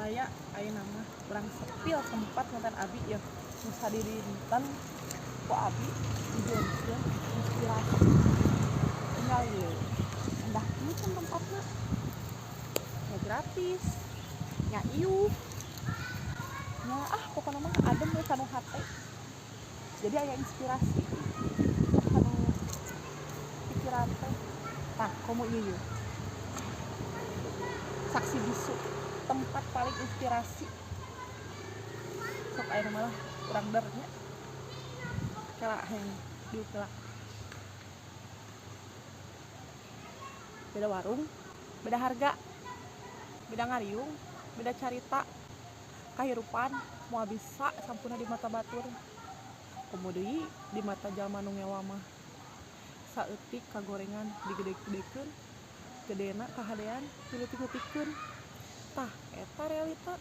Baraya, ayeuna mah urang sepil tempat nonton abi ya nu sadidinten ku abi dijieunkeun inspirasi. Tinggal ieu endah kieu kan tempatna ya, gratis nya, iuh nya, ah pokokna mah adem we kanu hate, jadi aya inspirasi kanu pikiran teh. Tah, komo ieu yeuh, saksi bisu tempat paling inspirasi. Sok, ayeuna malah urang der nya, kela hayang diuk heula. Beda warung, beda harga, beda ngariung, beda carita kahirupan. Moal bisa sampurna di mata batur, komo deui di mata jalma nu ngewa mah. Saeutik kagorengan digede-gedekeun, gedena kahadean dileutik-leutikeun. Tah, eta realita.